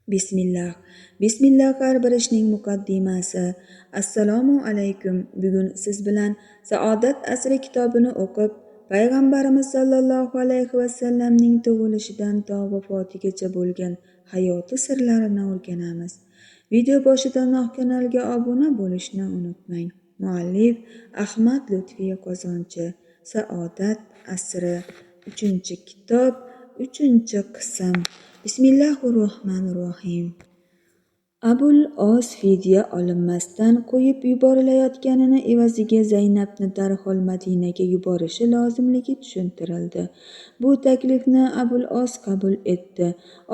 Bismillah. Bismillah har bir ishning muqaddimasi. Assalomu alaykum. Bugun siz bilan Saodat asri kitobini o'qib, Payg'ambarimiz sollallohu alayhi vasallamning tug'ilishidan to vafotigacha bo'lgan hayoti sirlarini o'rganamiz. Video boshidanoq kanalga obuna bo'lishni unutmang. Muallif Ahmad Lutfiy Qozonchi. Saodat asri 3-kitob, 3-qism. Bismillahirrohmanirrohim. Abul Os fidya olinmasdan qo'yib yuborilayotganini evaziga Zaynabni darhol Madinaga yuborishi lozimligi tushuntirildi. Bu taklifni Abul Os qabul etdi.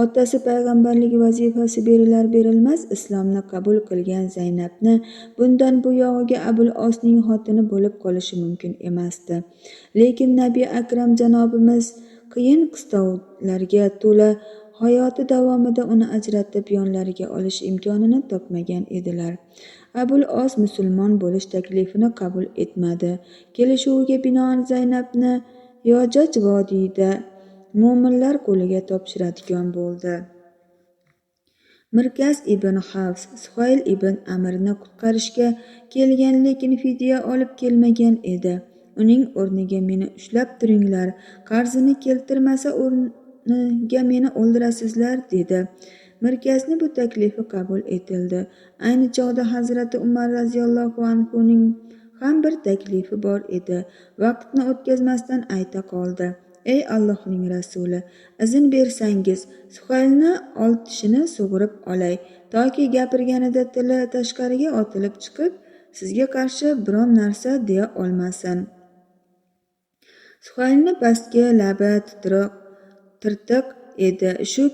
Otasi payg'ambarlik vazifasi berilar berilmas islomni qabul qilgan Zaynabni bundan buyog'iga Abul Osning xotini bo'lib qolishi mumkin emasdi. Lekin Nabiy Akram janobimiz qiyin qistovlarga to'la hayoti davomida uni ajratib yonlariga olish imkonini topmagan edilar. Abul Os musulmon bo'lish taklifini qabul etmadi. Kelishuvga binoan Zaynabni Yojaj vodiyida mo'minlar qo'liga topshiradigan bo'ldi. Mirkaz ibn Hafs Suhayl ibn Amirni qutqarishga kelgan, lekin fidya olib kelmagan edi. Uning o'rniga meni ushlab turinglar, qarzini keltirmasa o'rniga meni o'ldirasizlar, dedi. Mirkazni bu taklifi qabul etildi. Ayni chog'da Hazrati Umar roziyallohu anhuning ham bir taklifi bor edi. Vaqtni o'tkazmasdan ayta qoldi. Ey Allohning rasuli, izn bersangiz Suhaylni oltishini sug'urib olay, toki gapirganida tili tashqariga otilib chiqib, sizga qarshi biron narsa deya olmasin. Suhaylni pastki labi tirtiq edi. Shu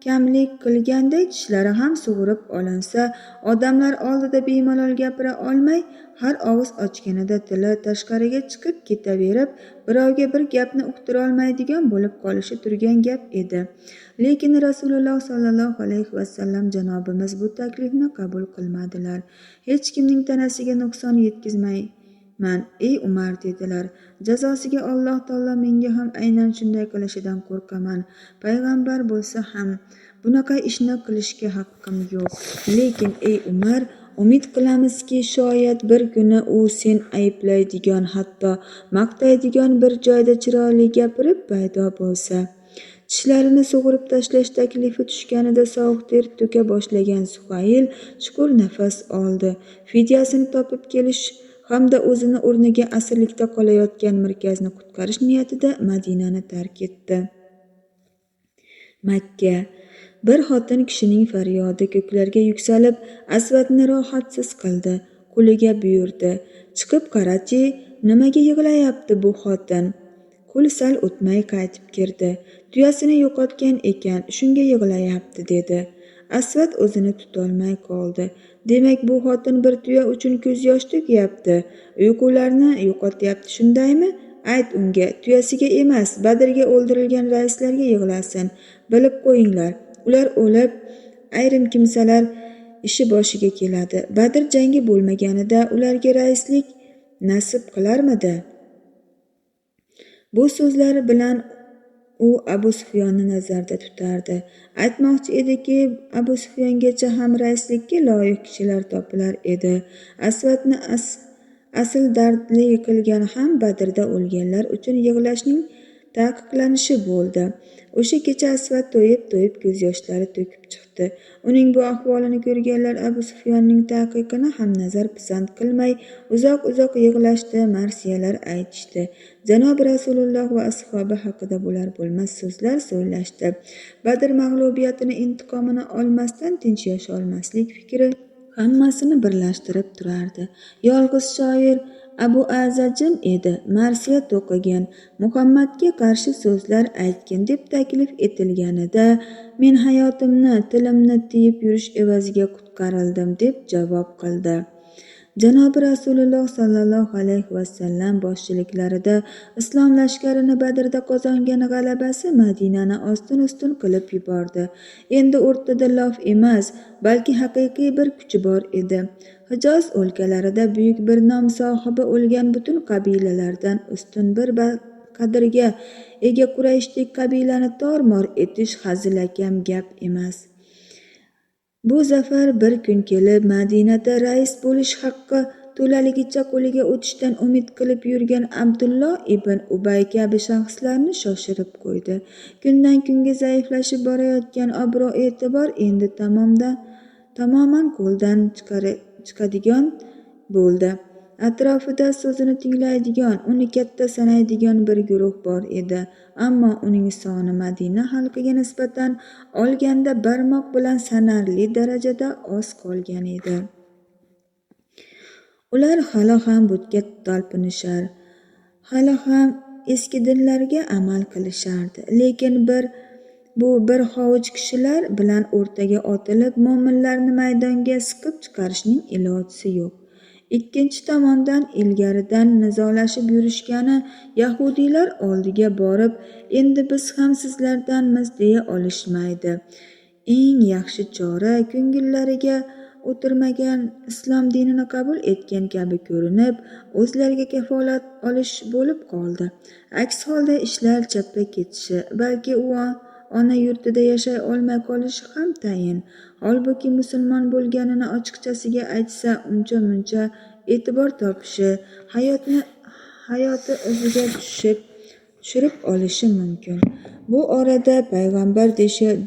kamlik qilganday tishlari ham sug'urib olinsa, odamlar oldida bemalol gapira olmay, har og'iz ochganida tili tashqariga chiqib ketaverib, birovga bir gapni uqtira olmaydigan bo'lib qolishi turgan gap edi. Lekin Rasululloh sollallohu alayhi vasallam janobimiz bu taklifni qabul qilmadilar. Hech kimning tanasiga nuqson yetkazmayman, ey Umar, dedilar. Jazosiga Alloh taolo menga ham aynan shunday qilishidan qo'rqaman. Payg'ambar bo'lsa ham bunaqa ishni qilishga haqqim yo'q. Lekin ey Umar, umid qilamizki, shoyat bir kuni u sen ayblaydigan, hatto maqtaydigan bir joyda chiroyli gapirib paydo bo'lsa. Tishlarini sug'urib tashlash taklifi tushganida sovuq ter to'ka boshlagan Suhayl chuqur nafas oldi. Fidyasini topib kelish hamda o'zini o'rniga asirlikda qolayotgan Mirkazni qutqarish niyatida Madinani tark etdi. Makka. Bir xotin kishining faryodi ko'klarga yuksalib, Asvadni rohatsiz qildi. Quliga buyurdi. Chiqib qarachi, nimaga yig'layapti bu xotin? Qul sal o'tmay qaytib kirdi. Tuyasini yo'qotgan ekan, shunga yig'layapti, dedi. Asvad o'zini tutolmay qoldi. Demak, bu xotin bir tuya uchun ko'z yosh to'kyapti, uyqularni yo'qotyapti, shundaymi? Ayt unga, tuyasiga emas, Badrga o'ldirilgan raislarga yig'lasin. Bilib qo'yinglar, ular o'lib, ayrim kimsalar ishi boshiga keladi. Badr jangi bo'lmaganida ularga raislik nasib qilarmidi? Bu so'zlar bilan u Abu Sufyonni nazarda tutardi. Aytmoqchi ediki, Abu Sufyongacha ham raislikka loyiq kishilar topilar edi. Asvadni asl dardli qilgan ham Badrda o'lganlar uchun yig'lashning taqiqlanishi bo'ldi. O'sha kecha Asvad to'yib-to'yib ko'z yoshlari to'kib chiqdi. Uning bu ahvolini ko'rganlar Abu Sufyonning taqiqini ham nazar pisand qilmay, uzoq-uzoq yig'lashdi, marsiyalar aytishdi. Janob Rasululloh va ashobi haqida bo'lar bo'lmas so'zlar so'ylashdi. Badr mag'lubiyatini intiqomini olmasdan tinch yasholmaslik fikri hammasini birlashtirib turardi. Yolg'iz shoir Abu Aza jim edi. Marsiya to'qigan, Muhammadga qarshi so'zlar aytgin deb taklif etilganida, men hayotimni, tilimni tiyib yurish evaziga qutqarildim, deb javob qildi. Janobi Rasululloh sollallohu alayhi vasallam boshchiliklarida islom lashkarini Badrda qozongan g'alabasi Madinani ostin-ustun qilib yubordi. Endi o'rtada lof emas, balki haqiqiy bir kuchi bor edi. Hijoz o'lkalarida buyuk bir nom sohibi o'lgan butun qabilalardan ustun bir qadrga ega Qurayshdek qabilani tor-mor etish hazilakam gap emas. Bu zafar bir kun kelib Madinada rais bo'lish haqqi to'laligicha qo'liga o'tishdan umid qilib yurgan Abdulloh ibn Ubay kabi shaxslarni shoshirib qo'ydi. Kundan kunga zaiflashib borayotgan obro'-e'tibor endi tamoman qo'ldan chiqadigan bo'ldi. Atrofida so'zini tinglaydigan, uni katta sanaydigan bir guruh bor edi, ammo uning soni Madina xalqiga nisbatan olganda barmoq bilan sanarli darajada oz qolgan edi. Ular hali ham butga talpinishar, hali ham eski dinlarga amal qilishardi. Lekin bu bir hovuch kishilar bilan o'rtaga otilib, mo'minlarni maydonga siqib chiqarishning ilojisi yo'q. Ikkinchi tomondan ilgaridan nizolashib yurishgani yahudiylar oldiga borib, endi biz ham sizlardanmiz deya olishmaydi. Eng yaxshi chora ko'ngillariga o'tirmagan islom dinini qabul etgan kabi ko'rinib, o'zlariga kafolat olish bo'lib qoldi. Aks holda ishlar chappa ketishi, balki u ona yurtida yashay olmay qolishi ham tayin. Holbuki musulmon bo'lganini ochiqchasiga aytsa, uncha-muncha e'tibor topishi, hayoti iziga tushirib olishi mumkin. Bu orada payg'ambar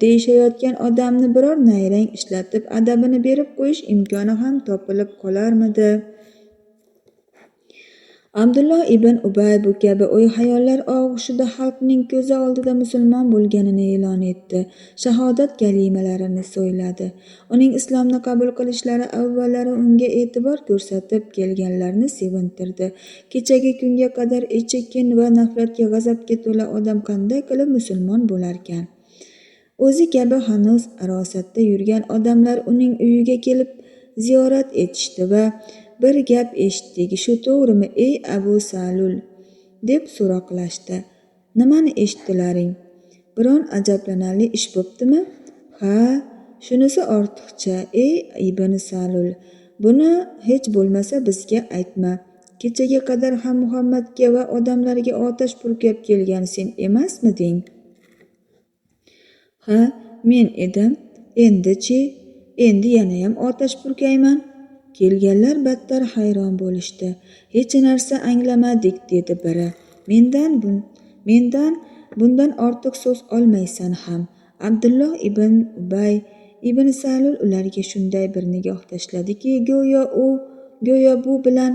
deyishayotgan odamni biror nayrang ishlatib, adabini berib qo'yish imkoni ham topilib qolarmidi? Abdulloh ibn Ubay bu kabi o'y-xayollar og'ushida xalqning ko'zi oldida musulmon bo'lganini e'lon etdi. Shahodat kalimalarini so'yladi. Uning islomni qabul qilishlari avvallari unga e'tibor ko'rsatib kelganlarni sevintirdi. Kechagi kunga qadar ichi kin va nafratga, g'azabga to'la odam qanday qilib musulmon bo'larkan? O'zi kabi hanuz arosatda yurgan odamlar uning uyiga kelib ziyorat etishdi va bir gap eshitdik, shu to'g'rimi, ey Abu Salul, deb so'roqlashdi. Nimani eshitdilaring? Biron ajablanarli ish bo'ptimi? Ha, shunisi ortiqcha, ey Ibn Salul. Buni hech bo'lmasa bizga aytma. Kechaga qadar ham Muhammadga va odamlarga otash purkab kelgan sen emasmiding? Ha, men edim. Endi-chi, endi yanayam otash purkayman. Kelganlar battar hayron bo'lishdi. Hech narsa anglamadik, dedi biri. Mendan bundan ortiq so'z olmaysan ham. Abdulloh ibn Ubay ibn Salul ularga shunday bir nigoh tashladiki, go'yo bu bilan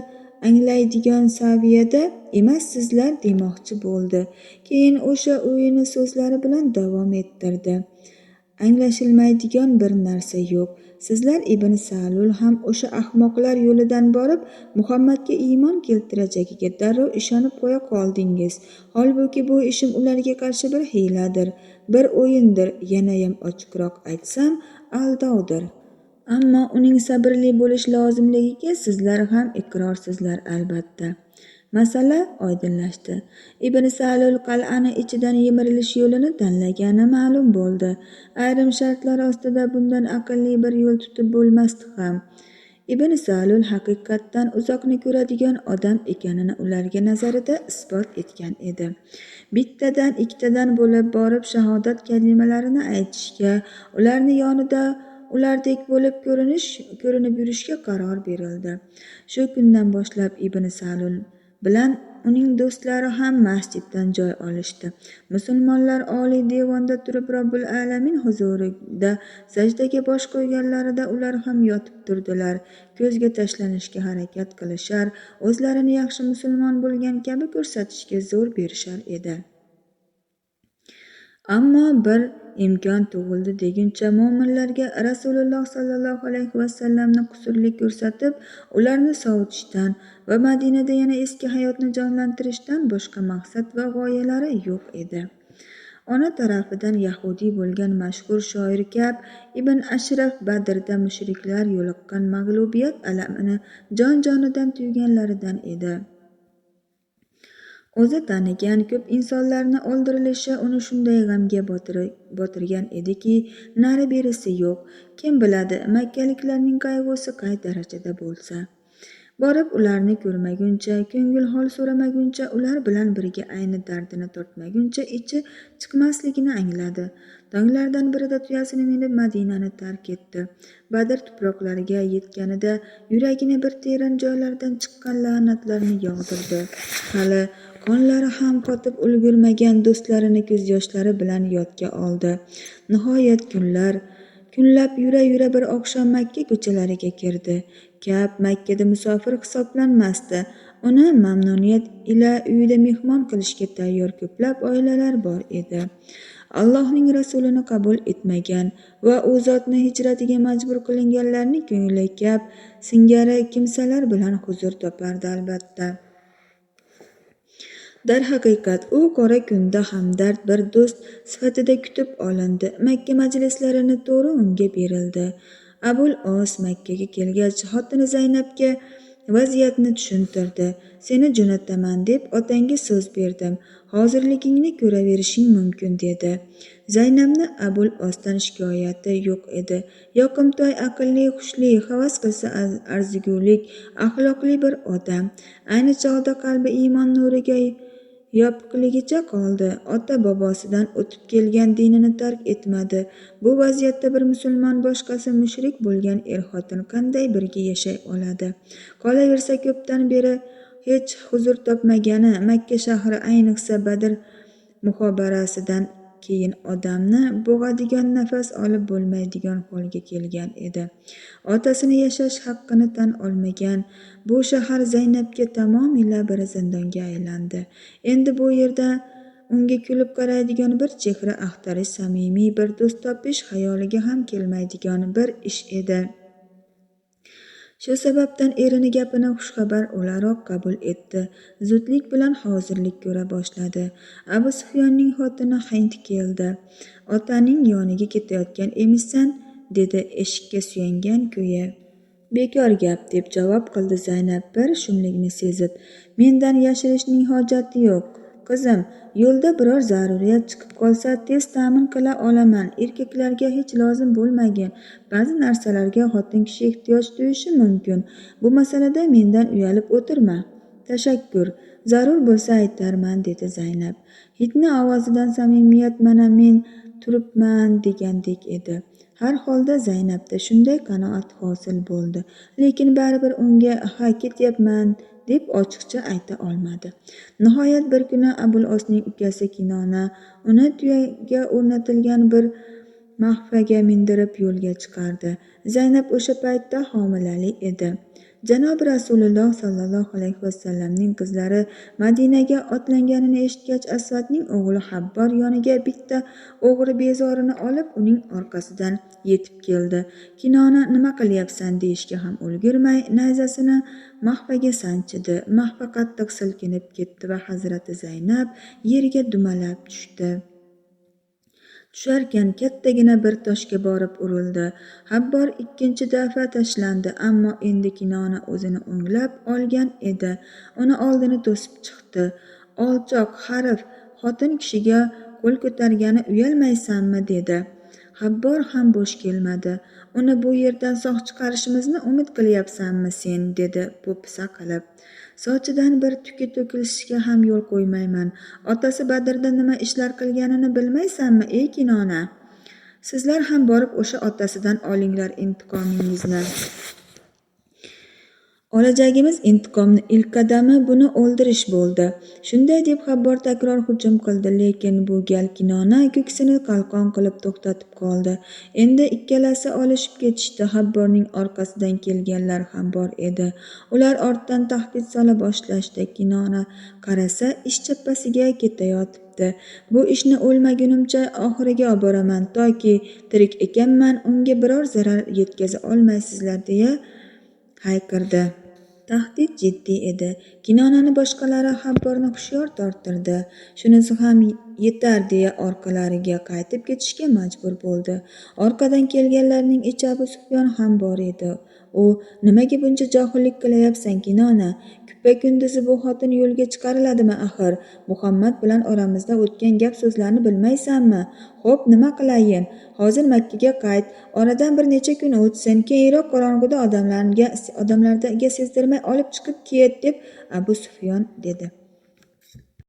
anglaydigan saviyada emassizlar demoqchi bo'ldi. Keyin o'sha o'yini so'zlari bilan davom ettirdi. Anglashilmaydigan bir narsa yo'q. Sizlar Ibn Salul ham o'sha ahmoqlar yo'lidan borib, Muhammadga iymon keltirajagiga darrov ishonib qo'ya qoldingiz. Holbuki bu ishim ularga qarshi bir hiyladir, bir o'yindir, yanayam ochiqroq aytsam, aldovdir. Ammo uning sabrli bo'lish lozimligiga sizlar ham iqrorsizlar albatta. Masala oydinlashdi. Ibn Salul qal'ani ichidan yemirilish yo'lini tanlagani ma'lum bo'ldi. Ayrim shartlar ostida bundan aqlli bir yo'l tutib bo'lmasdi ham. Ibn Salul haqiqatdan uzoqni ko'radigan odam ekanini ularga nazarida isbot etgan edi. Bittadan ikkitadan bo'lib borib shahodat kalimalarini aytishga, ularni yonida ulardek bo'lib ko'rinib yurishga qaror berildi. Shu kundan boshlab Ibn Salul bilan uning do'stlari ham masjiddan joy olishdi. Musulmonlar oliy devonda turib Robbul alamin huzurida sajdaga bosh qo'yganlarida ular ham yotib turdilar. Ko'zga tashlanishga harakat qilishar, o'zlarini yaxshi musulmon bo'lgan kabi ko'rsatishga zo'r berishar edi. Ammo bir imkon tug'ildi deguncha mo'minlarga Rasululloh sollallohu alayhi vasallamni qusurli ko'rsatib, ularni sovutishdan va Madinada yana eski hayotni jonlantirishdan boshqa maqsad va g'oyalari yo'q edi. Ona tarafidan yahudiy bo'lgan mashhur shoir Kab ibn Ashraf Badrda mushriklar yo'liqqan mag'lubiyat alamini jon-jonidan tuyganlaridan edi. O'zi tanigan ko'p insonlarni o'ldirilishi uni shunday g'amga botirgan ediki, nari berisi yo'q. Kim biladi, makkaliklarning qayg'usi qay darajada bo'lsa. Borib ularni ko'rmaguncha, ko'ngil hol so'ramaguncha, ular bilan birga ayni dardini tortmaguncha ichi chiqmasligini angladi. Tonglardan birida tuyasini minib Madinani tark etdi. Badr tuproqlariga yetganida yuragini bir teran joylardan chiqqan la'natlarni yog'dirdi. Hali qonlari ham qotib ulgurmagan do'stlarini ko'z yoshlari bilan yodga oldi. Nihoyat kunlab yura-yura bir oqshom Makka ko'chalariga kirdi. Ka'b Makkada musofir hisoblanmasdi. Uni mamnuniyat ila uyida mehmon qilishga tayyor ko'plab oilalar bor edi. Allohning rasulini qabul etmagan va u zotni hijratiga majbur qilinganlarning ko'ngli Ka'b singari kimsalar bilan huzur topardi albatta. Darhaqiqat, u qora kunda hamdard bir do'st sifatida kutib olindi. Makka majlislarini to'g'ri unga berildi. Abul Os Makkaga kelgach, xotini Zaynabga vaziyatni tushuntirdi. Seni jo'nataman deb otangga so'z berdim. Hozirligingni ko'raverishing mumkin dedi. Zaynabni Abul Osdan shikoyati yo'q edi. Yoqimtoy, aqlli, hushli, havas qilsa arzigulik, axloqli bir odam. Ayni chog'da qalbi iymon nuriga yopiqligicha qoldi. Ota-bobosidan o'tib kelgan dinini tark etmadi. Bu vaziyatda bir musulmon boshqasi mushrik bo'lgan er-xotin qanday birga yashay oladi? Qolaversa, ko'pdan beri hech huzur topmagani Makka shahri, ayniqsa Badr muhobarasidan keyin odamni bo'g'adigan, nafas olib bo'lmaydigan holga kelgan edi. Otasini yashash haqqini tan olmagan bu shahar Zaynabga tamomila bir zindonga aylandi. Endi bu yerda unga kulib qaraydigan bir chehra axtarish, samimiy bir do'st topish xayoliga ham kelmaydigan bir ish edi. Shu sababdan erini gapini xushxabar o'laroq qabul etdi. Zudlik bilan hozirlik ko'ra boshladi. Abu Sufyonning xotini Hind keldi. Otaning yoniga ketayotgan emishsan, dedi eshikka suyangan ko'yi. Bekor gap, deb javob qildi Zaynab bir shumlikni sezib. Mendan yashirishning hojati yo'q. Qizim, yo'lda biror zaruriyat chiqib qolsa, tez ta'min qila olaman. Erkaklarga hech lozim bo'lmagan ba'zi narsalarga xotin kishi ehtiyoj tuyishi mumkin. Bu masalada mendan uyalib o'tirma. Tashakkur. Zarur bo'lsa aytarman, dedi Zaynab. Hindni ovozidan samimiyat mana men turibman degandek edi. Har holda Zaynabda shunday qanoat hosil bo'ldi. Lekin baribir unga ha ketyapman deb ochiqcha ayta olmadi. Nihoyat bir kuni Abul Osning ukasi Kinona uni tuyaga o'rnatilgan bir mahfaga mindirib yo'lga chiqardi. Zaynab o'sha paytda homilali edi. Janob Rasululloh sallallohu alayhi vasallamning qizlari Madinaga otlanganini eshitgach, Asvadning o'g'li Habbor yoniga bitta o'g'ri bezorini olib, uning orqasidan yetib keldi. Kinona nima qilyapsan deyishga ham ulgurmay, nayzasini mahfaga sanchidi. Mahfa qattiq silkinib ketdi va Hazrati Zaynab yerga dumalab tushdi. Tusharkan kattagina bir toshga borib urildi. Habbor ikkinchi dafa tashlandi, ammo endi Kinona o'zini o'nglab olgan edi. Uni oldini to'sib chiqdi. Olchoq, harif, xotin kishiga qo'l ko'targani uyalmaysanmi, dedi. Habbor ham bo'sh kelmadi. Uni bu yerdan sog' chiqarishimizni umid qilyapsanmi sen, dedi po'pisa qilib. Sochidan bir tuki to'kilishiga ham yo'l qo'ymayman. Otasi Badrda nima ishlar qilganini bilmaysanmi, ey Kinona? Sizlar ham borib o'sha otasidan olinglar intiqomingizni. Olajagimiz intiqomni ilk qadami buni o'ldirish bo'ldi. Shunday deb Habbor takror hujum qildi, lekin bu gal Kinona ko'ksini qalqon qilib to'xtatib qoldi. Endi ikkalasi olishib ketishdi. Habborning orqasidan kelganlar ham bor edi. Ular ortdan tahdid sola boshlashdi. Kinona qarasa, ish chappasiga ketayotibdi. Bu ishni o'lmagunimcha oxiriga oboraman, toki tirik ekanman, unga biror zarar yetkaza olmaysizlar, deya hayqirdi. Tahdid jiddiy edi. Kinonani boshqalari Habborni hushyor torttirdi. Shunisi ham yetar deya orqalariga qaytib ketishga majbur bo'ldi. Orqadan kelganlarning ichi Abu Sufyon ham bor edi. U nimaga buncha johillik qilayapsan, Kinona? Kuppa-kunduzi bu xotin yo'lga chiqariladimi axir? Muhammad bilan oramizda o'tgan gap-so'zlarni bilmaysanmi? Xo'p, nima qilayin? Hozir Makkaga qayt, oradan bir necha kun o'tsin, keyinroq qorong'uda odamlarga sezdirmay olib chiqib ket, deb Abu Sufyon dedi.